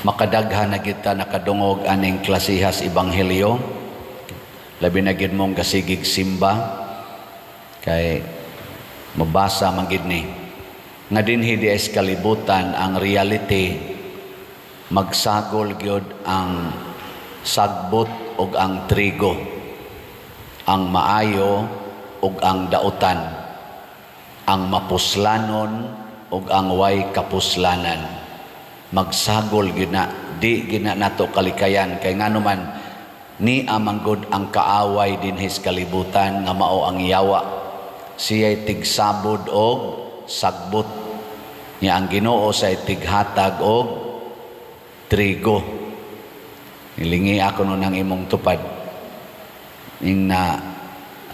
Makadaghan na kita nakadungog aning klasihas ebanghelyo. Labi na gid mong kasigig simba kay mabasa man gid ni nga dinhi di sa kalibutan, ang reality, magsagol gyud ang sagbot ug ang trigo, ang maayo ug ang dautan, ang mapuslanon ug ang way kapuslanan. Magsagol gyud na, di gyud na nato kalikayan, kay ngano man ni amanggod ang kaaway dinhi sa kalibutan nga mao ang yawa. Siya'y tigsabod og sagbot niya, ang Ginoo say tighatag og trigo. Nilingi ako nun ang imong tupad ing na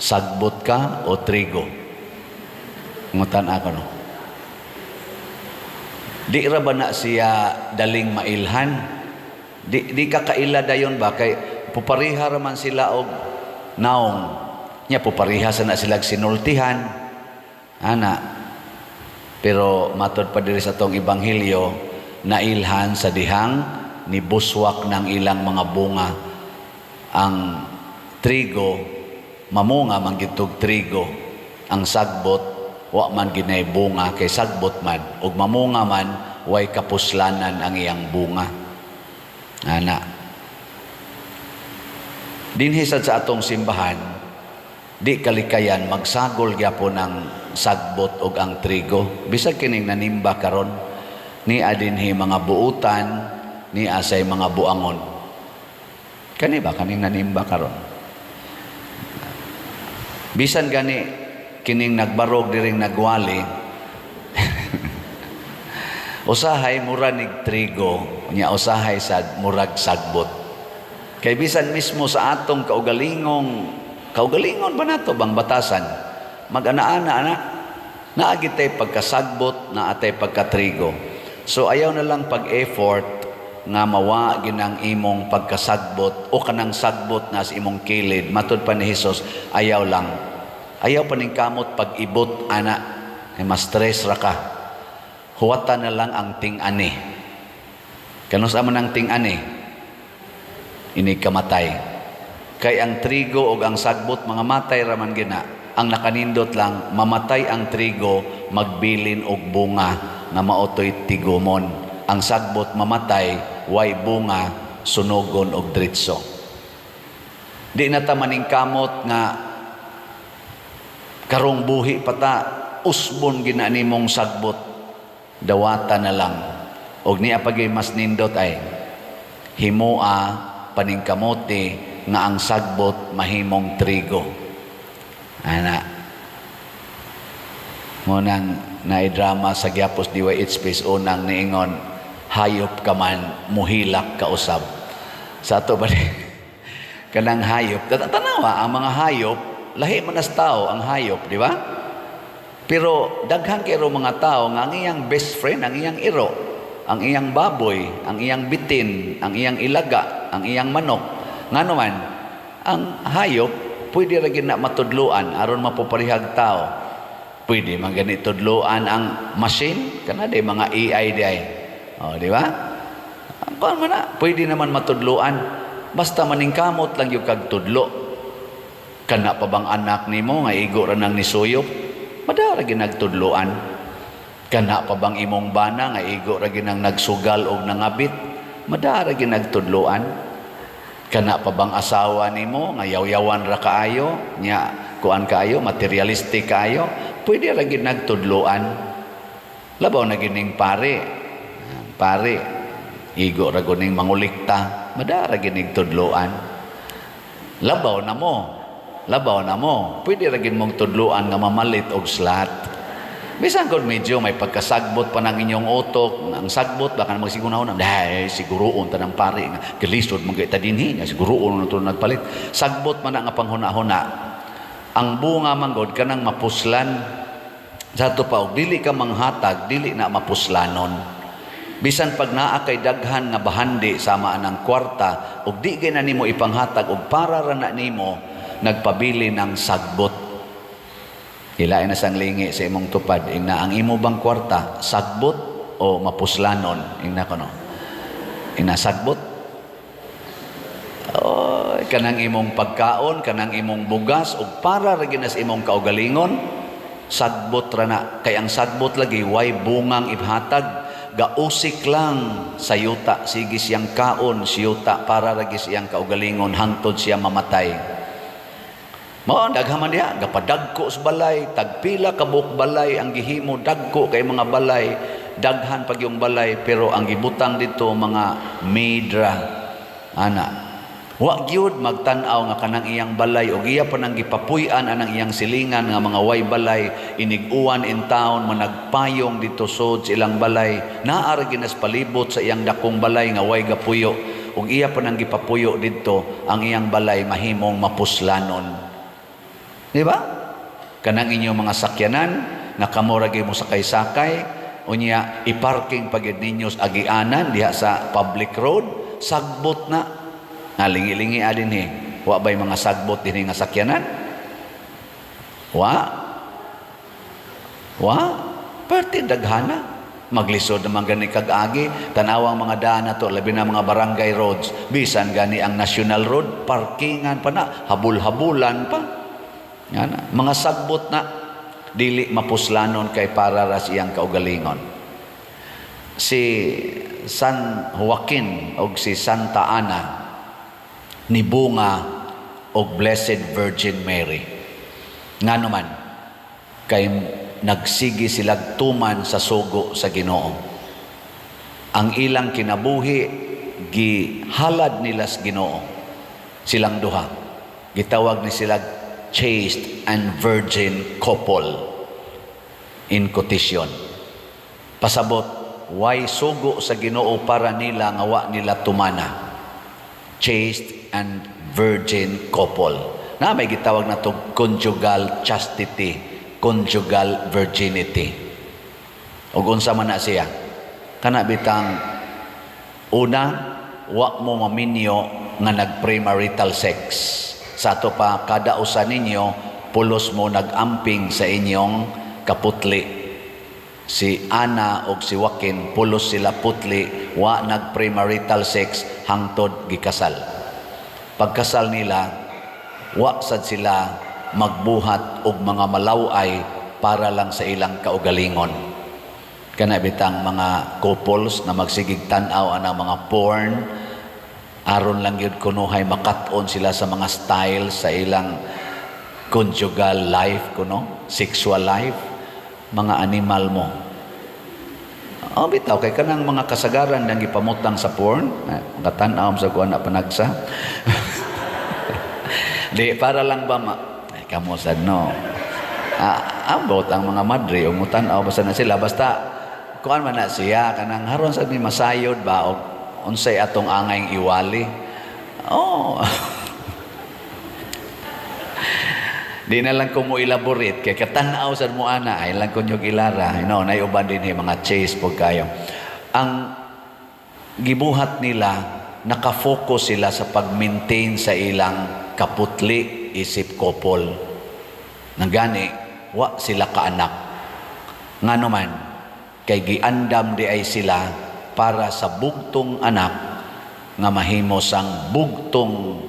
sagbot ka o trigo. Ngutan ako, no? Di ra ba na siya daling mailhan? Di ka kaila dayon ba, kay pupariha ra man sila og naong nya, pupariha sa na sila sinultihan ana. Pero matod pa diri sa atong ebanghelyo, nailhan sa dihang nibuswak ng ilang mga bunga. Ang trigo mamunga man gitog trigo, ang sagbot wa man ginay bunga kay sagbot man, ug mamunga man, way kapuslanan ang iyang bunga ana. Dinhi sad sa atong simbahan, di kalikayan, magsagol gyapon ang sagbot ug ang trigo. Bisag kining nanimba karon, ni adinhi mga buutan, ni asay mga buangon. Kani ba kaning nanimba karon, bisan gani kining nagbarog diring nagwali, usahay mura nig trigo nya, usahay sad murag sagbot. Kay bisan mismo sa atong kaugalingong kaugalingon ba nato bang batasan, mag-ana-ana ana, naa tay pagkasagbot, naa tay pagkatrigo. So ayaw na lang pag-effort nga mawa ginang imong pagkasagbot o kanang sagbot na sa imong kilid. Matud pa ni Hesus, ayaw lang, ayaw paningkamot pag-ibot ana kay mas stress ra ka. Huwatan na lang ang ting-ani. Kanus-a man ang ting-ani? Ini kamatay. Kay ang trigo ug ang sagbot mga matay ra man gina. Ang nakanindot lang, mamatay ang trigo, magbilin og bunga nga maotoy tigumon. Ang sagbot mamatay, way bunga, sunugon og dritso. Di na ta maningkamot nga karong buhi pa ta, usbon gina nimong sagbot. Dawata na lang. Og niya pagay mas nindot ay himoa paningkamote nga ang sagbot mahimong trigo. Ana. Munang naidrama sa Gyapos DYHP unang niingon, "Hayop ka man, muhilak ka usab." Sa ato ba kanang hayop, tanawa ang mga hayop, lahi man as tao ang hayop, di ba? Pero daghan kay mga tao nga ang iyang best friend ang iyang iro, ang iyang baboy, ang iyang bitin, ang iyang ilaga, ang iyang manok. Ngano man, ang hayop pwede ra gid na matudluan aron mapuparihag tao. Pwede man gani tudluan ang machine, kana di mga AI di ay. Oh, di ba? Ang kuan man na, pwede naman matudluan. Basta maningkamot lang yung kag tudlo. Kana pa bang anak nimo nga igo ra nang nisuyop? Madara ginagtudloan. Kana pa bang imong bana nga igo ra ginang nagsugal og nangabit? Madara ginagtudloan. Kana pa bang asawa nimo nga yaw-yawan ra kaayo, nya kuan kaayo, materialistic kaayo, pwede ra gid nagtudloan. Labaw na gining pare. Pare, igo ra guning mangulikta, madara ginig tudloan. Labaw na mo. Labaw na mo. Pwede ra gid mong tudloan nga mamalit og slot. Bisan kung medyo may pagkasagbot pa ng inyong utok, ang sagbot baka na magsiguro na, dahil siguroon ta ng pare, nga kalisod mo kita dinhi, nga siguroon na ito nagpalit. Sagbot man na nga panghuna-huna. Ang bunga manggod kanang mapuslan. Sa ato pa, og dili ka manghatag, dili na mapuslanon. Bisan pag naa kay daghan nga bahandi sama anang kwarta, og di gay na nimo ipanghatag og para ra na nimo, nagpabili ng sagbot. Hilain na sang lingi sa imong tupad, ingna ang imo bang kwarta, sagbot o mapuslanon? Ingna kono. Inasagbot. Oh, kanang imong pagkaon, kanang imong bugas ug para ra gyud sa imong kaugalingon, sagbot ra na. Kay ang sagbot lagi way bungang ihatag, gausik lang sa yuta, sige siyang kaon sa yuta para ra gyud siyang kaugalingon hangtod siya mamatay. Mao daghan man diha, gapadagko sa balay, tagpila ka buok balay ang gihimo, dagko kay mga balay, daghan pag yung balay, pero ang gibutang dito mga medra ana. Wa gyud magtan-aw nga kanang iyang balay og iya pa nang gipapuy-an anang iyang silingan nga mga way balay, inig-uwan in town, managpayong dito sod sa ilang balay, naa ra ginas palibot sa iyang dakong balay nga way gapuyo, og iya pa nang gipapuyo didto ang iyang balay mahimong mapuslanon. Di ba? Kanang inyong mga sakyanan nga kamo ra gyud mo sakay-sakay, unya iparking pa gyud ninyo sa agianan diha sa public road, sagbot na. Nalingi-lingi adin he. Wa ba'y mga sagbot dinhi nga sakyanan? Wa? Wa? Perti daghana. Maglisod naman gani kag-agi. Tanawang mga daan na to, labi na mga barangay roads. Bisan gani ang national road, parkingan pa na, habul-habulan pa. Nga na, mga sagbot na, dili mapuslanon kay para ras iyang kaugalingon. Si San Joaquin og si Santa Ana nibunga og Blessed Virgin Mary. Ngano man, kay nagsigi silag tuman sa sugo sa Ginoo. Ang ilang kinabuhi gihalad nila sa Ginoo. Silang duha. Gitawag ni sila chaste and virgin couple in quotation. Pasabot, why sugo sa Ginoo para nila nga wa nila tumana? Chaste and virgin couple. Na may gitawag na to conjugal chastity, conjugal virginity. Og unsa man na siya? Kana bitang una, wa mo maminyo nga nag-premarital sex. Sa ato pa, kada usa ninyo pulos mo nag-amping sa inyong kaputli. Si Ana og si Joaquin pulos sila putli, wa nag-premarital sex hangtod gikasal. Pagkasal nila, wa sad sila magbuhat og mga malaway para lang sa ilang kaugalingon. Kana bitang mga couples na magsigig tan-aw anang mga porn, aron lang gyud kunuhay makat-on sila sa mga style sa ilang conjugal life kuno, sexual life, mga animal mo. Oh, bitaw kay kanang mga kasagaran nang gipamutang sa porn, makatan-aw sa kuan na panagsa. Di para lang ba ay, kamo sad no. Ambot ang mga madre o mutan-aw basta na sila, basta kuan man na siya kanang haron sad mi masayod ba og unsay atong angayng iwali. Oh. Di na lang ko mo elaborate kay katanaw sad mo ana ay lang ko nyog ilara. You know, nay uban din mga chase pug kayo. Ang gibuhat nila, nakafocus sila sa pag-maintain sa ilang kaputli isip couple. Nagani wa sila kaanak. Ngano man kay giandam di ay sila para sa bugtong anak nga mahimo sang bugtong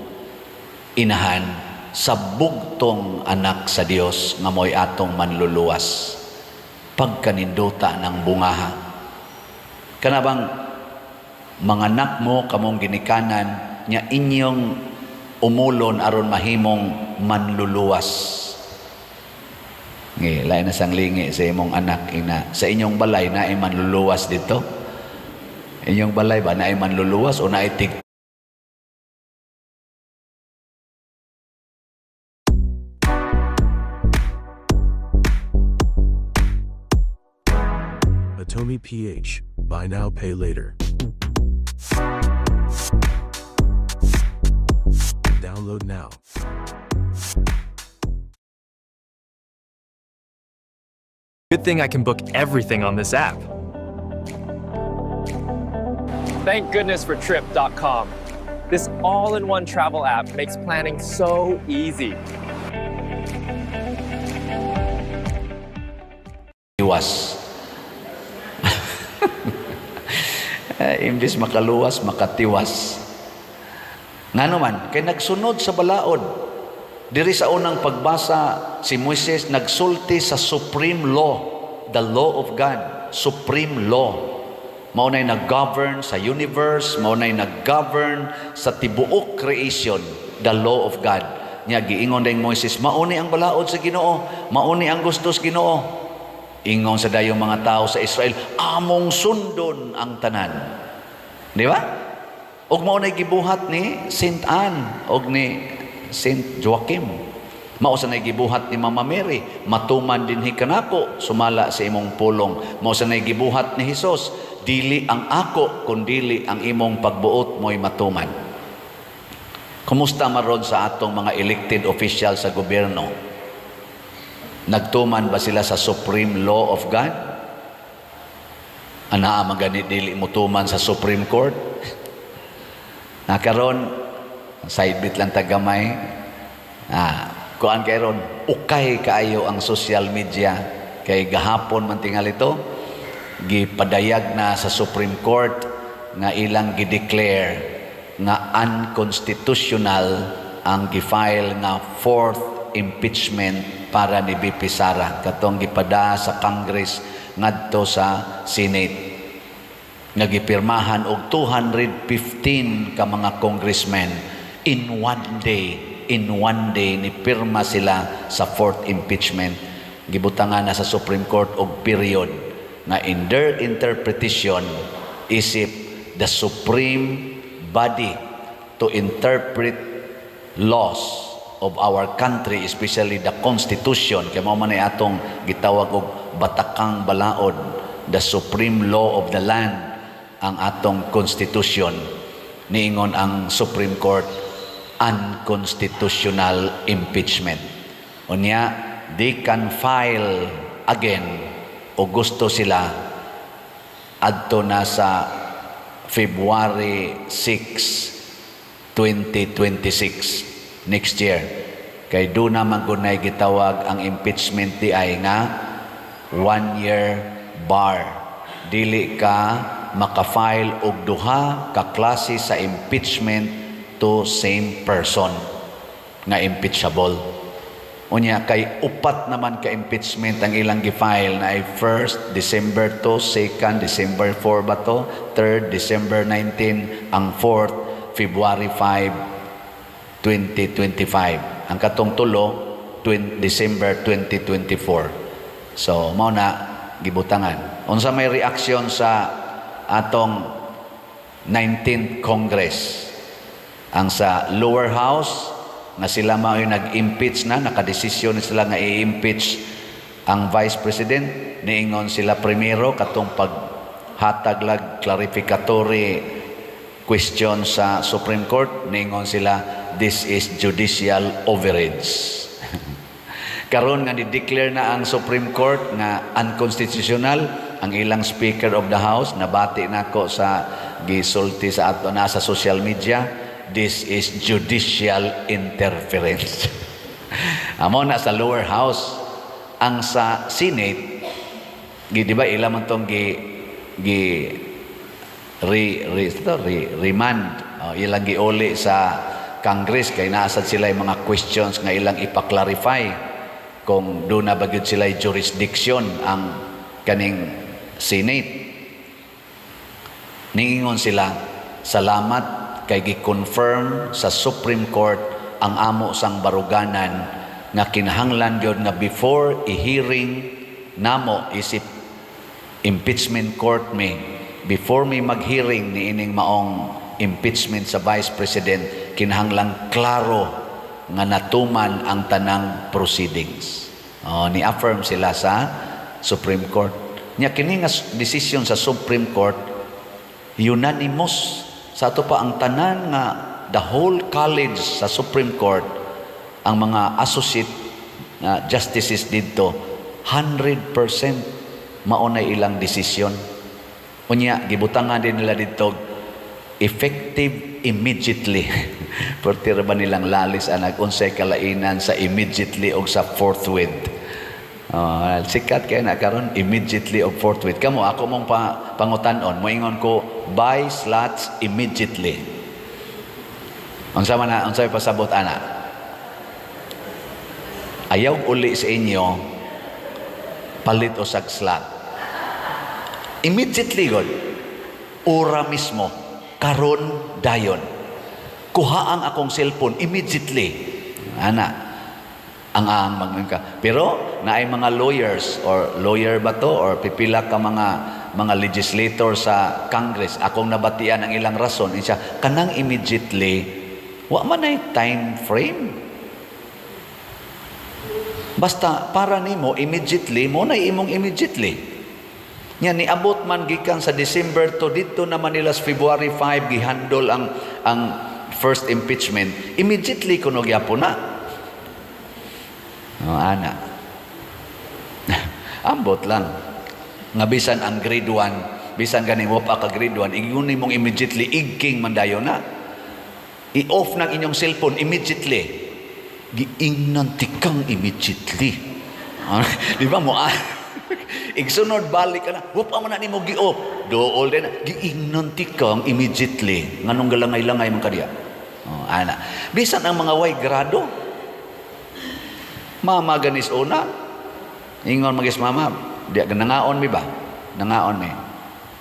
inahan sa bugtong anak sa Dios nga mo'y atong manluluwas. Pagkaninduta ng bungaha. Kanabang mga anak mo kamong ginikanan nya inyong umulon aron mahimong manluluwas. Ngi, lain na sang lingi sa imong anak ina. Sa inyong balay na ay manluluwas dito. Inyong balay ba na ay manluluwas o na ay tig Atomy PH, buy now, pay later. Download now. Good thing I can book everything on this app. Thank goodness for Trip.com. This all-in-one travel app makes planning so easy. Iwas. Eh, imbis makaluwas, makatiwas. Ngano man, kay nagsunod sa balaod. Diri sa unang pagbasa, si Moises nagsulti sa supreme law, the law of God, supreme law. Mao nay nag-govern sa universe, mao nay nag-govern sa tibuok creation, the law of God. Nya giingon din Moises, "Mao ni ang balaod sa Ginoo, mao ni ang gusto sa Ginoo." Ingon sa dayong mga tao sa Israel, "Among sundon ang tanan." Di ba? Og mao nay gibuhat ni Saint Anne og ni Saint Joachim. Mao sa nay gibuhat ni Mama Mary, "Matuman dinhi kanako sumala sa imong pulong." Mao sa nay gibuhat ni Hesus, "Dili ang ako kundili ang imong pagbuot mo'y matuman." Kumusta maron sa atong mga elected official sa gobyerno? Nagtuman ba sila sa supreme law of God? Anaa magani dili motuman sa Supreme Court? Nakaron side bit lang tagamay. Ah, kuan kay ron, ukay kaayo ang social media kay gahapon man tingali ito gipadayag na sa Supreme Court nga ilang gi-declare nga unconstitutional ang gi-file nga fourth impeachment para ni VP Sara, katong gipada sa Congress ngadto sa Senate nga gipirmahan og 215 ka mga congressmen in one day. In one day ni pirma sila sa fourth impeachment. Gibutangan na sa Supreme Court og period nga in their interpretation, isip the supreme body to interpret laws of our country, especially the Constitution, kay mao man ay atong gitawag og batakang balaod, the supreme law of the land, ang atong Constitution. Niingon ang Supreme Court, unconstitutional impeachment. Unya they can file again o gusto sila adto na sa February 6, 2026, next year, kay do na man gunay gitawag ang impeachment di ay nga one year bar. Dili ka makafile og duha ka klase sa impeachment to same person nga impeachable. Unya kay upat naman ka impeachment ang ilang gi-file na ay first December 2, second December 4 ba to, third December 19, ang fourth February 5, 2025. Ang katong tulo 20, December 2024. So mao na gibutangan. Unsa may reaksyon sa atong 19th Congress? Ang sa lower house nga sila mao yung nag-impeach na, nakadesisyon na sila nga i-impeach ang Vice President, niingon sila primero katong paghatag lag clarificatory question sa Supreme Court, niingon sila, "This is judicial overreach." Karon nga ni-declare na ang Supreme Court nga unconstitutional, ang ilang Speaker of the House, nabati nako sa gisulti sa ato na sa social media, "This is judicial interference." Amo na sa lower house. Ang sa Senate, gi di ba ila man tong gi gi re, re, ito, re, remand, oh, ilang giuli sa Congress kay naasad sila yung mga questions nga ilang ipa-clarify kung doon na ba gyud sila jurisdiction ang kaning Senate. Niingon sila, "Salamat kay gi-confirm sa Supreme Court ang amo sang baruganan nga kinahanglan gyud nga before i-hearing namo isip impeachment court mi, before mi mag-hearing ni ining maong impeachment sa Vice President, kinahanglan klaro nga natuman ang tanang proceedings." Oh, ni-affirm sila sa Supreme Court. Nya kini nga decision sa Supreme Court, unanimous. Sa ato pa ang tanan nga the whole college sa Supreme Court, ang mga associate justices didto, 100% mao na ilang desisyon. Unya gibutangan din nila didto, effective immediately. Perti ra ba nilang lalis anag unsay kalainan sa immediately og sa forthwith? Sikat kay na karon, immediately og forthwith. Kamo ako mong pa pangutan-on, moingon ko, "Buy slots immediately." Unsa man na, unsay pasabot ana? Ayaw uli sa inyo, palit usag slot. Immediately god. Ora mismo, karon dayon. Kuha ang akong cellphone immediately. Ana, ang mag ka. Pero naay mga lawyers or lawyer ba to or pipila ka mga legislator sa Congress, akong nabatian ang ilang rason siya kanang immediately, wa man ay time frame. Basta para nimo immediately mo na imong immediately. Nya niabot man gikan sa December to dito na Manila sa February 5 gihandol ang first impeachment, immediately kuno gyapon na. Oh, ana. Ambot lang. Nga bisan ang grade 1, bisan gani mo pa ka grade 1, ingon mong immediately, igking man dayon na. I-off ng inyong cellphone immediately. Giingnan tikang immediately. Di ba mo ah? Igsunod balik ka na, wa pa man na nimo gi-off. Dool din, giingnan tikang immediately. Nganong galangay-langay man kadiya. Oh, ana. Bisan ang mga way grado, mama ganis una. Ingon magis mama, di nangaon mi ba? Nangaon mi.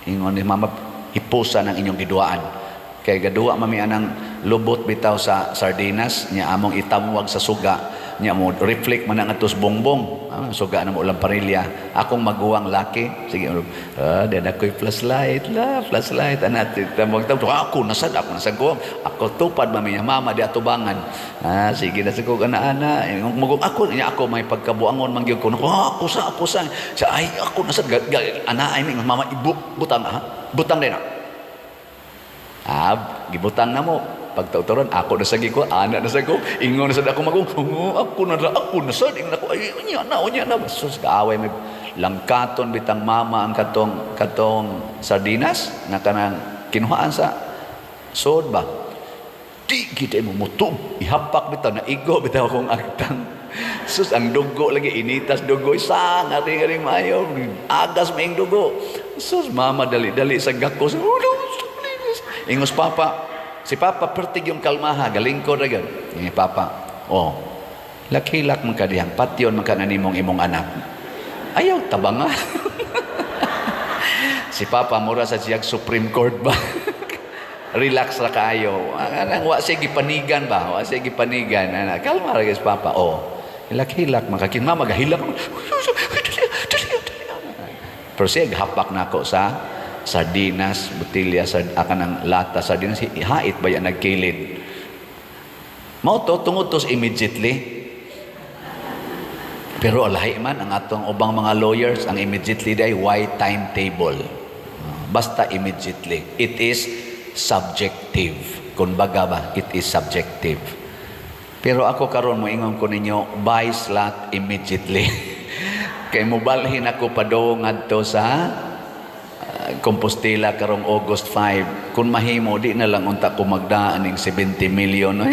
Ingon ni mama, hipusa ng inyong giduaan. Kay gaduwa mami anang lubot bitaw sa sardinas, nya among itamwag sa suga, nya mo reflect man ang atos bongbong. Ah, suga na mo ulang parilya. Akong maguwang laki, sige, ah, di na ko'y flashlight la, flashlight ana tamwag tamwag ako nasad ko. Ako tupad mami niya, mama di atubangan. Ah, sige na sa ko ana ana. Magug ako niya ako may pagkabuangon man gyud ko. Ako sa sa ay ako nasad ana ay mama ibu butang ha. Butang din na. Ah, gibutang na mo. Pagtautoron, ako na sagi ko, ana na sa ko, ingon na sad ako magong, ako na sad, ingon ako, ay, unya na, unya na. Sus, kaaway may langkaton bitang mama ang katong sardinas, na kanang kinuhaan sa sod ba. Di kita mo mutub, ihapak bitaw, naigo bitaw akong agtang. Sus, ang dugo lagi, initas dugo, isang, aring-aring maayo, agas maing dugo. Sus, mama, dali-dali sa gakos. Oh, no, ingos papa, si papa pertig yung kalmaha, galing ko ra gyud. Ni papa, oh, lakhilak man ka dihang, patyon man ka na nimong imong anak. Ayaw tabanga. Si papa mura sa siyag Supreme Court ba. Relax ra kaayo. Anang wa siya gipanigan ba? Wa siya gipanigan. Ana, kalma ra gyud si papa. Oh, hilak-hilak man ka. Mama gahilak. Pero siya hapak nako sa sardinas, botelya, akan ang lata sardinas, hait ba yan nagkilid? Mao to, tungod to immediately. Pero alahi man ang atong ubang mga lawyers, ang immediately day, why timetable? Basta immediately. It is subjective. Kung baga ba, it is subjective. Pero ako karon moingon ko ninyo, buy slot immediately. Kay mobalhin ako padung ngadto sa Compostela karong August 5. Kung mahimo, di na lang unta ko magdaan ning 70 million. No?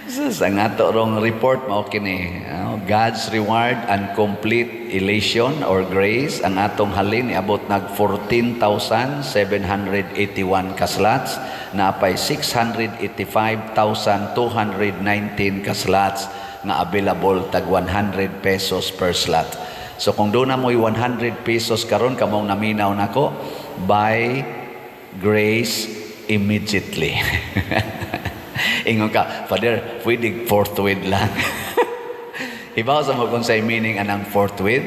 Sus, ang ato rong report mao kini, God's reward and complete elation or grace. Ang atong halin niabot nag 14,781 ka slots, naapay 685,219 ka slots nga available tag 100 pesos per slot. So kung doon na mo'y 100 pesos karon kamong naminaw nako, buy grace immediately. Ingon ka, "Father, pwede forthwith lang?" Ibaw sa mo kung say meaning anang forthwith.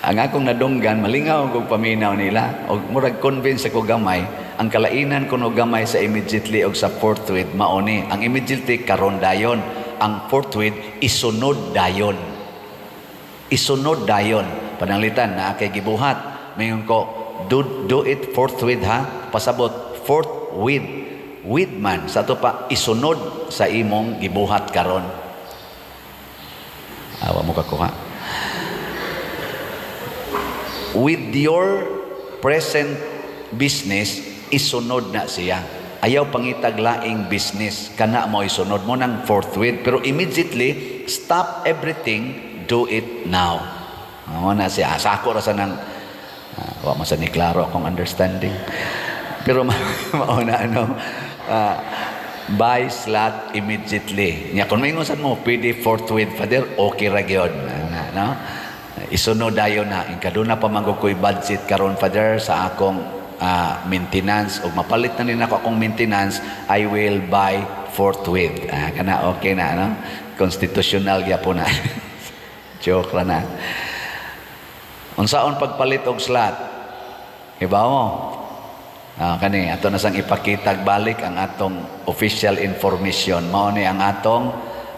Ang akong nadunggan, malingaw kong paminaw nila. Og murag convince ako gamay, ang kalainan kuno gamay sa immediately og sa forthwith mauni. Ang immediately karon dayon, ang forthwith isunod dayon. Isunod dayon. Pananglitan na kay gibuhat. Mayon ko, do it forthwith ha. Pasabot, forthwith. With man, sa ato pa, isunod sa imong gibuhat karon. Awa mo kakuha. With your present business, isunod na siya. Ayaw pangitag laing business, kana mo isunod mo ng forthwith. Pero immediately, stop everything, do it now. Mao na siya. Sa ako ra sa nang wa man sa ni klaro akong understanding. Pero mao na ano, buy slot immediately. Nya kung maingon sad mo, pwede forthwith, Father, okay ra gyud. No? Isunod dayon na kaduna pa man ko'y budget karon, Father, sa akong maintenance ug mapalit na din ako akong maintenance, I will buy forthwith. Kana okay na, no? Constitutional gyapon na. Joke ra na. Unsaon pagpalit og slot? Iba mo? Kani ato na sang ipakitag balik ang atong official information. Mao ni ang atong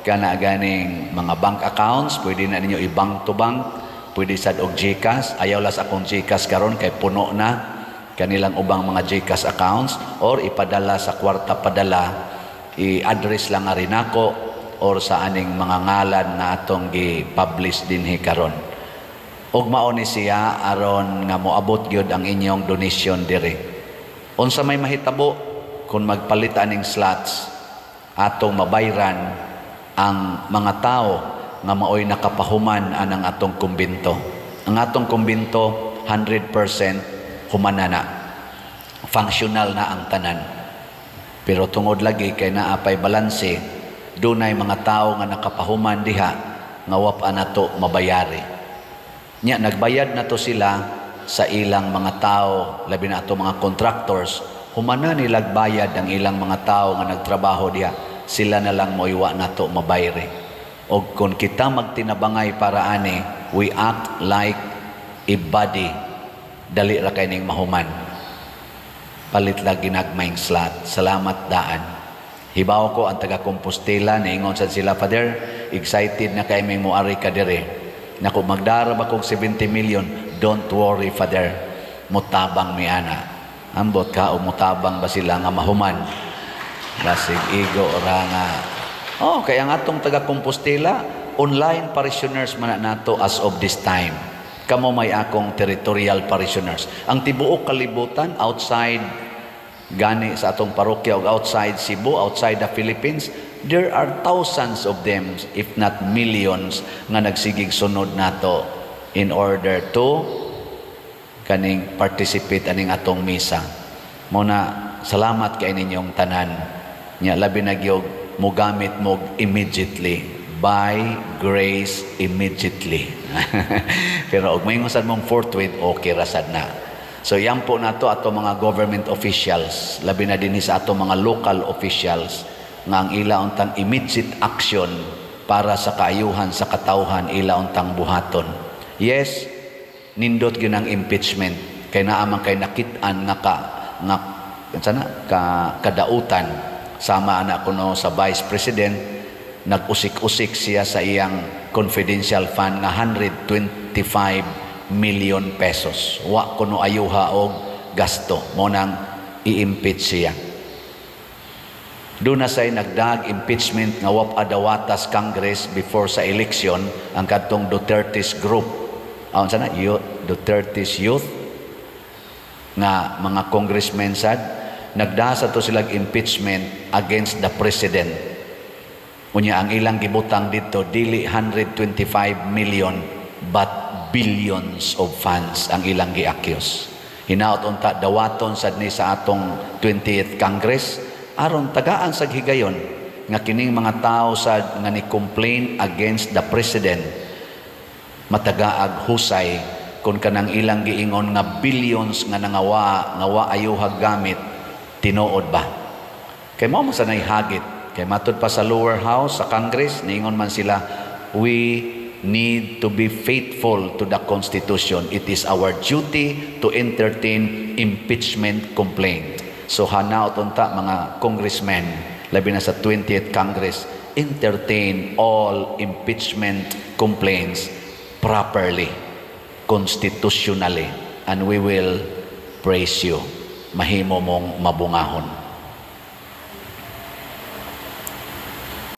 kana ganing mga bank accounts, pwede na ninyo i-bank to bank, pwede sad og GCash. Ayaw las akong GCash karon kay puno na kanilang ubang mga GCash accounts, or ipadala sa Kwarta Padala, i-address lang nga rin ako or sa aning mga ngalan nga atong gi-publish dinhi karon. Ug mao ni siya aron nga moabot gyud ang inyong donation diri. Unsa may mahitabo kung magpalit aning slots? Atong mabayran ang mga tao nga maoy nakapahuman anang atong kumbinto. Ang atong kumbinto 100% humana na. Functional na ang tanan. Pero tungod lagi kay naa pay balanse, dunay mga tao nga nakapahuman diha nga wa pa nato mabayari. Nya nagbayad na to sila sa ilang mga tao, labi na ato mga contractors, humana nilag bayad ang ilang mga tao nga nagtrabaho diha, sila na lang mo'y wa nato mabayri. Og kung kita magtinabangay para ani, we act like a body, dali ra kay ning mahuman. Palit lang ginagmayng slot. Salamat daan. Hibaw ko ang taga Compostela, niingon sad sila, "Father, excited na kay may muari ka dire. Naku, magdara ba kog 70 million?" "Don't worry, Father. Mutabang mi ana." Ambot ka o mutabang ba sila nga mahuman. Basig igo ra nga. Oh, kaya ang atong taga Compostela, online parishioners man na nato as of this time. Kamo may akong territorial parishioners. Ang tibuok kalibutan outside gani sa atong parokya ug outside Cebu, outside the Philippines, there are thousands of them, if not millions, nga nagsigig sunod nato in order to kaning participate aning atong misa. Mo na salamat kay ninyong tanan. Nya labi na gyud mogamit mo immediately, by grace immediately. Pero og moingon sad mong forthwith, okay ra sad na. So yan po nato ato mga government officials, labi na dinhi sa ato mga local officials nga ang ila untang immediate action para sa kaayuhan sa katawhan ila untang buhaton. Yes, nindot gyud ang impeachment kay naa man kay nakit-an nga ka nga sana ka kadautan, sama ana kuno sa vice president, nag-usik-usik siya sa iyang confidential fund nga 125 million pesos. Wa kuno ayuha og gasto. Mo nang i-impeach siya. Doon na say nagdag impeachment nga wa pa dawatas Congress before sa election, ang kadtong Duterte's group. Aon sana youth, Duterte's youth nga mga congressmen sad nagdasa to sila impeachment against the president. Unya ang ilang gibutang dito dili 125 million but billions of funds ang ilang gi-accuse. Hinaot unta dawaton sad ni sa atong 20th Congress aron tagaan sa higayon nga kining mga tao sad nga ni complain against the president matagaag husay kung kanang ilang giingon nga billions nga nangawa nga wa ayuhag gamit, tinuod ba. Kay mao man sanay hagit kay matud pa sa lower house sa Congress, niingon man sila, "We need to be faithful to the Constitution. It is our duty to entertain impeachment complaint." So hanaot unta mga congressmen, labi na sa 20th Congress, entertain all impeachment complaints properly, constitutionally, and we will praise you. Mahimo mong mabungahon.